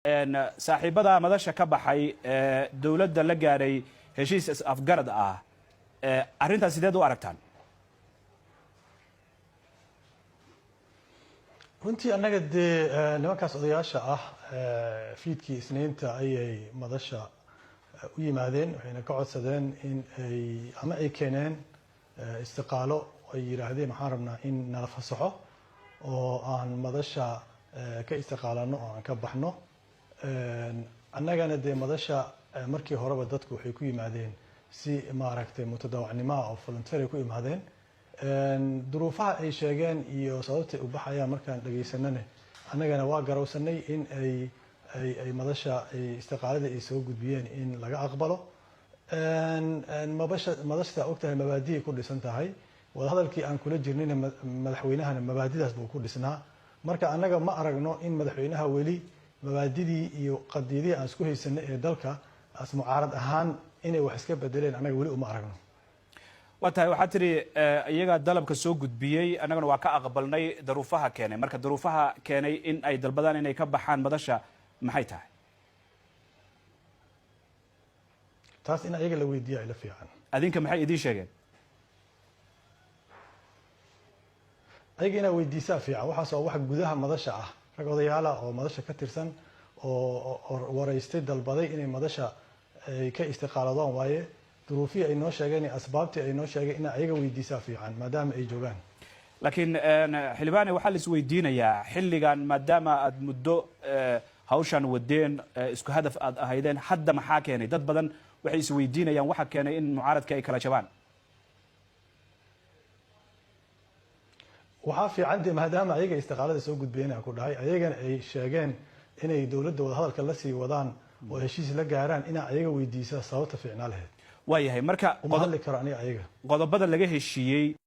Saaxiibada madasha ka baxay ee dowladda la gaadhay heshiis is-afgarad ah, arrintaas sideed u aragtaan? Runtii annaga dee nimankaas odayaasha ah fiidkii Isniinta ayay madasha u yimaadeen, waxayna ka codsadeen in ay ama ay keeneen istiqaalo. Ay yidhaahdeen waxaan rabnaa in nala fasaxo oo aan madasha ka istiqaalano oo aan ka baxno. Annagana dee madasha markii horeba dadku waxay ku yimaadeen si maaragtay mutadawacnimoa oo voluntary ku yimaadeen. Duruufaha ay sheegeen iyo sababtay u baxayaan markaan dhagaysanane, annagana waa garowsanay in ay madasha istiqaalada ay soo gudbiyeen in laga aqbalo. Mabasha madashta ogtahay mabaadiay ku dhisan tahay. Wadahadalkii aan kula jirnayna madaxweynahana mabaadidaas buu ku dhisnaa. Marka annaga ma aragno in madaxweynaha weli mabaadidii iyo qadiyadihii aan isku haysanay ee dalka as mucaarad ahaan inay wax iska bedeleen. Annaga weli uma aragno. Waa tahay. Waxaad tidhi iyagaa dalabka soo gudbiyey, annagana waa ka aqbalnay daruufaha keenay. Marka daruufaha keenay in ay dalbadaan inay ka baxaan madasha maxay tahay? Taas in ayaga la weydiiya ila fiican. Adinka maxay idiin sheegeen? Ayaga inaa weydiisaa fiican. Waxaas waa wax gudaha madasha ah. Rag odayaala oo madasha ka tirsan oo waraystay, dalbaday inay madasha ay ka istiqaaladaan waaye. Duruufihii ay noo sheegeen iyo asbaabtii ay noo sheegeen inaa ayaga weydiisaa fiican, maadaama ay joogaan. Laakiin xildhibaane, waxaa la isweydiinayaa xilligan, maadaama aad muddo hawshan wadeen, isku hadaf aad ahaydeen, hadda maxaa keenay? Dad badan waxay isweydiinayaan waxa keenay in mucaaradka ay kala jabaan. Waxaa fiican dee maadaama ayaga istiqaalada soo gudbiyeen aan ku dhahay, ayagana ay sheegeen inay dowladda wadahadalka la sii wadaan oo heshiis la gaaraan, inaa ayaga weydiisa sababta fiicnaa lahayd. Waayahay, marka uma hadli karo aniga ayaga. Qodobada laga heshiiyey.